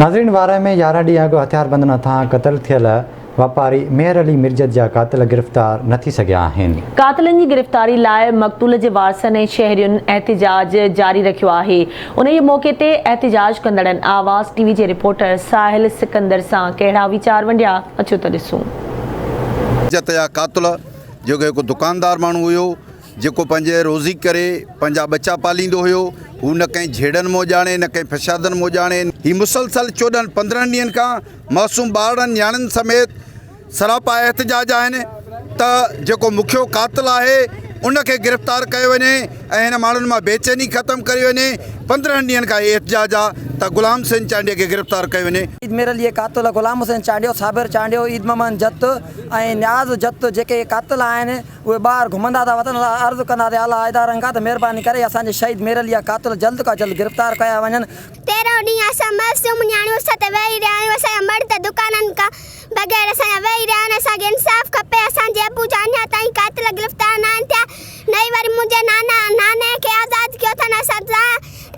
ناظرين وارهه ۾ 11 ڏينهن اڳ هٿياربندن هٿان قتل ٿيل واپاري ميهر علي ميرجت جا قاتل گرفتار نه ٿي سگهيا آهن. قاتلن جي گرفتاري لاء مقتول جي وارثن ۽ شهرين احتجاج جاري رکيو آهي. انهيء موقعي تي احتجاج ڪندڙن آواز ٽي وي جي رپورٽر ساحل سڪندر سان ڪهڙا ويچار ونڊيا اچو ته ڏسون. ميرجت جا قاتل جيڪو هڪ دڪاندار ماڻهو هيو جيڪو پنهنجي روزي ڪري پنهنجا ٻچا پاليندو هيو، هو نه ڪنهن جهيڙن مون ڄاڻي نه ڪنهن فسادن مون ڄاڻي. هي مسلسل 14 15 ڏينهن کان معصوم ٻارڙن نياڻين سميت سراپا احتجاج آهن ته جيڪو مکيو قاتل آهي ان کي گرفتار ڪيو وڃي ۽ هن ماڻهن مان بيچيني ختم ڪئي وڃي، 15 ڏينهن کان هي احتجاج آ ته غلام حسين چانڊيي کي گرفتار ڪيو وڃي. عيد مير علي جي قاتل غلام حسين چانڊيو، صابر چانڊيو، عيد محمد جت ۽ نياز جت جيڪي قاتل آهن، اهي ٻاهر گهمندا ٿا وتن، اسان عرض ڪنداسين اعليٰ ادارن کان ته مهرباني ڪري اسان جي شهيد مير علي جا قاتل جلد کان جلد گرفتار ڪيا وڃن. تيرهون ڏينهن اسان معصوم نياڻيون اس تي ويهي رهيا آهيون، اسان جا مرد دڪانن کان بغير اسان جا ويهي رهيا آهن، اسان کي انصاف کپي، اسان جي ابو جا اڃا تائين قاتل گرفتار ناهن ٿيا، نه ئي وري منهنجي نانا ناني کي آزاد ڪيو اٿن، اسان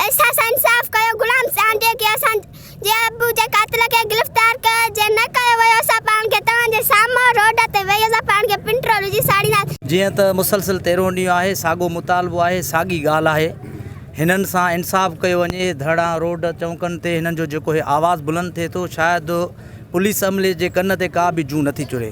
اسان سان انصاف ڪيو، غلام سانڊي کي اسان جي ابو جي قاتل کي گرفتار ڪيو جي نه ڪيو ويو اسان پاڻ کي توهان جي سامهون روڊ تي ويهي اسان پاڻ کي پيٽرول وجهي ساڙينداسين. جيئن ته مسلسل تيرهون ڏينهن آهي ساڳو مطالبو آهي ساڳي ڳالهه آهي هنن سان انصاف ڪيو وڃي ڌرڻا روڊ چونڪن تي هنن جو جيڪو هي آواز بلند ٿئي ٿو شايد پوليس عملي جي ڪن تي ڪا به جون نٿي چري.